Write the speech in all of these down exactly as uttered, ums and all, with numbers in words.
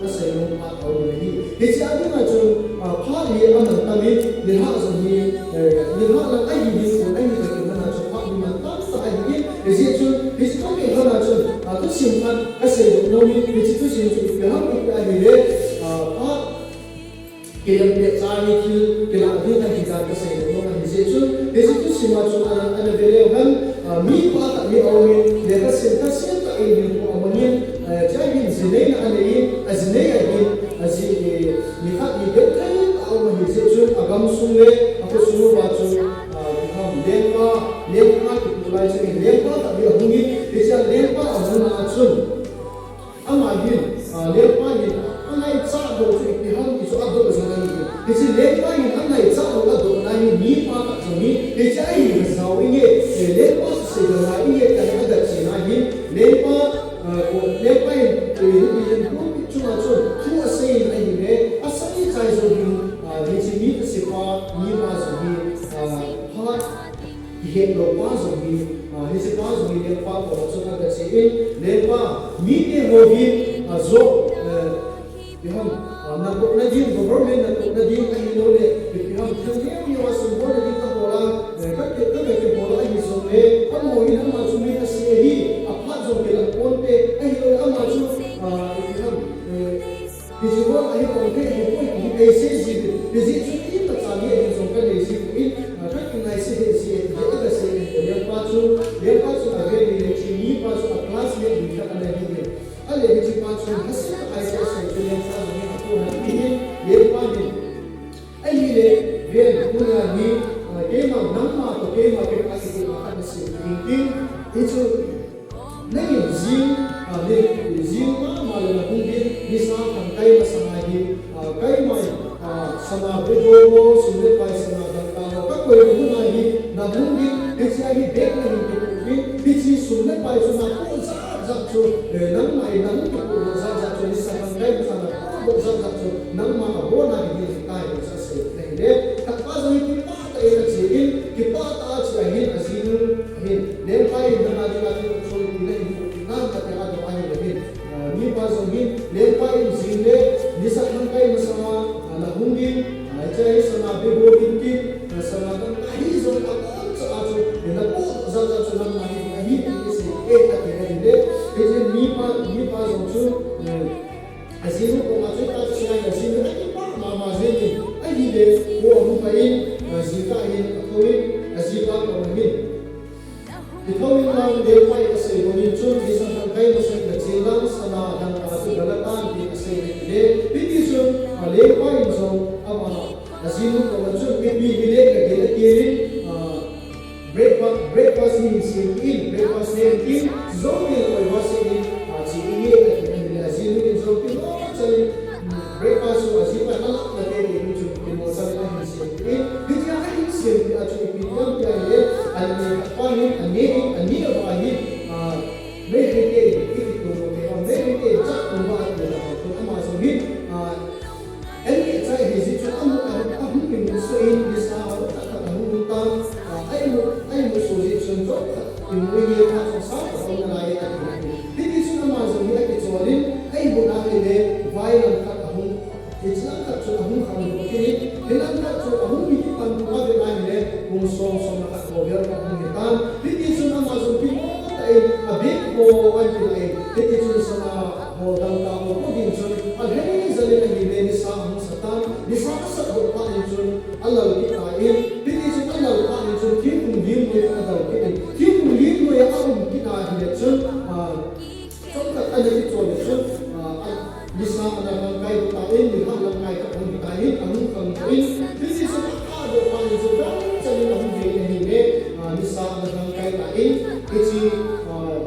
Kasei nom phat aum ahi. Hiche a dinga chun, ah, phat hi aman tam in, nilhah jong hi, eh, nilhah lang ahi ding, ahi ding kati mana chun phat hi man tamtah ahi in, hijeh chun, hiche tobang a chun, ah, thusim khat kasei nom in, hiche thusim chu ipi ham iti ahile, ah, phat kilem pet cha hi thil kilah ding ahi dan kasei nom ahi. Hijeh chun, hiche thusim a chun ana, ana ve leu hen, ah, mipa khat hi aum in, lekhasim, khasim tah in hinkho amang in, eh, chua hin jinei na anei in, ajinei a hin, aji, eh, nikhat hi genthei tah a um ahi. Hijeh chun, agamsung le akhosung uva chun, ah, ipi ham, lengpa, lengpa kipu lai chu, lengpa khat hi ahung in, hichea lengpa ahung a chun, ama hin, ah, lengpa hin, angaichat ho chu ipi ham ti chu adoh jing ahi. Hiche lengpa hin angaichat ho adoh na hi mipa khat jong hi, hichea hi jao inge, eh, lengpa chu seida ngai inge, tia hi agat chen a hin, lengpa, ah, ko, lengpa hin, eh, hiche hin pulpit chunga chun thu asei in ahile, asei chai jong hin, ah, hiche mi thase pa, mipa jong hi, ah, phat kihet lou pa jong hi, ah, hiche pa jong hi lengpa koma chun aga che in, lengpa, mite ho hi, ah, job, eh, ipi ham, ah, natohna ding, government natohna ding, ahilouleh, ipi ham, thil neo neo a sum bolna ding kahol a, eh, ka, ka, ka, kahol a ahi jongle, amaho hin ama chu mi thase ahi, aphat jong kilang ponte, ahilouleh ama chu, ah, ipi ham, eh, Hiche ho ahi pon thei ahipoi ti hi eisei ji uvin. Hijeh chun imacha mi ahin jong kanei ji poi, ah, kakingaisei hih ji e ti hi aga sei in, lengpa chu, lengpa chu avel in le hiche mipa chu a classmate ding khat ana hi in. Ahile hiche pa chu lhasetah a hiche asei chu lengpa jong hi apoh in atin, lengpa hin, ahile, ven, tunia hi, ah, keima, nangma toh keima kikah a kitohna khat nasei ding tin, hichu, nangin jing, ah, ni, jing mama le nahung ding, nisa khat kai masang a hi, ah, keima, ah, sana bebo ho, sum le pai sana dangka ho, kakoi na mun a hi, nahung ding, hiche a hi bag nahin kipoh uvin, hiche sum le pai chu napoh jat jat chu, eh, nangma in nahung kipoh jat jat chu, nisa khat kai masang a napoh jat jat chu, nangma abon a hi ding ahitai, ti asei in ahile, khat pa jong hi kipah tah in ache in, kipah tah a ache ahin, ajinu hin, lengpa in nanga dinga thil achoipi nahin, ti nam khat in adoh ahin ahin. Ah, mipa jong hin, lengpa in jing le, nisa khat kai masang a, ah, nahung ding, ah, hiche hi sana bebo ding tin, ah, sana dangka hi jong aboncha a chu, napoh jat jat chu nangma hi ding ahi, ti asei e, ati ahile, hiche mipa, mipa jong chu, eh, ajinu koma chu tah chu asei in, ajinu akipah mama jeng in, ahile, kho ahung kah in, ah, jikah hin, athou in, ajipa koma hin, ithou in lang, lengpa in asei bang in chun, nisa khat kai masang in nachen lang, sana dangka chu gala tan, tin asei in ahile, hiti chun, ah, lengpa in jong, ama, ajinu koma chun, mipi hi le kagel a kel in, ah, breakfast, breakfast hi hin sempeh in, breakfast nem tin, chujou hin koi va sempeh in, ah, che inge, atin ahile, ajinu in jong kimo chan in, breakfast chu ajipa in alahna teitei in chun kimo chan in ahin sempeh in, hitia ahin sempeh a chun ipi ti ham ti ahile, aneh khat pa hin, aneh in, aneh uva hin, ah, Meitei te in, iti tum u te, Meitei te in chak tum uva ati uva chun ama jong hin, ah, aneh chai ahi jeh chun amu, ah, ahung imu soh in, nisa ho khat khat ahung um tan, ah, a imu, a imu soh jeh chun chomkhat imu in, phat chomkhat sa khat aum nalai e ati ahi. Hiti chun ama jong hi akichol in, a imu na ahile, vai lang khat ahung, hiche lang khat chu ahung khangdoh kit in, hilang khat chu ahung hi kipan tum avet na ahile, pung som, som le khat ho vel ahung hi tan. Hiti chun ama jong kimo tah in, a bag ho ahin kilah in, hiti chun sana ho dangka ho po ding chun, alhei jal in ahile nisa ahung sa tan, nisa asat doh phat in chun, alal kit tan, hiti chun alal phat in chun, thingphung lim noi a adal kit in, thingphung lim noi a aum kit na ahile chun, ah, chomkhat ana kichol le chun, ah, a, nisa ana lamkai tan, nilhah lamkai khat ahung hi tan, ahung khangdoh in, hiti chun akhahdoh phat in chun, dang chan in ahung ve in ahile, ah, nisa ana lamkai tan, hiche, ah,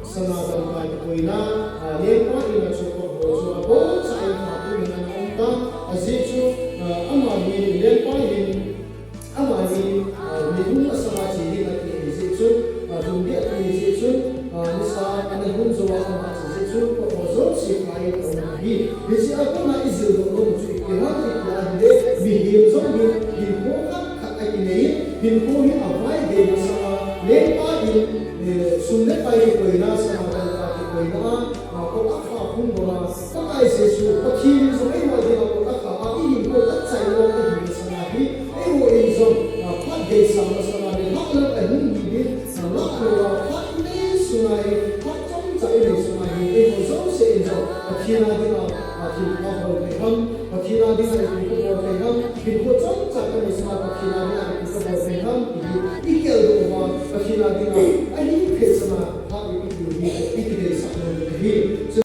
sana dangka kikoina, ah, lengpa in a chopot ho chu aboncha in phat in ana um tan, ajeh chu, ah, ama hi lengpa hin, ama hi, ah, mi lung asang a che ding ati ahi jeh chun, ah, lhung ding ati ahi jeh chun, ah, nisa ana lhung jou a ama che jeh chun, pot ho jouse phah in aum ahi. Hiche a kona ijil doh nom chu ipi ham iti ahile, mihem jong hin, hinkho khat khat akinei in, hinkho hi avai deh masang a, lengpa in, eh, sum le pai kikoina, sana dangka kikoina a, ah, kot a kha phung bang a, Pakai Jesu, Pathen in jong eiho dinga ol akha a, ihinkho achai lou ahi masanga hi, eiho in jong, ah, phat geisah masanga le, lhahlam ahung hi ding, ah, lah lou a, phat inei sunga hi, phat chomcha inei sunga hi, eiho jouse in jong, Pathen a dinga, ah, thilpha bol thei ham, Pathen a dinga hinkho bol thei ham, hinkho chomcha kanei sunga Pathen a dinga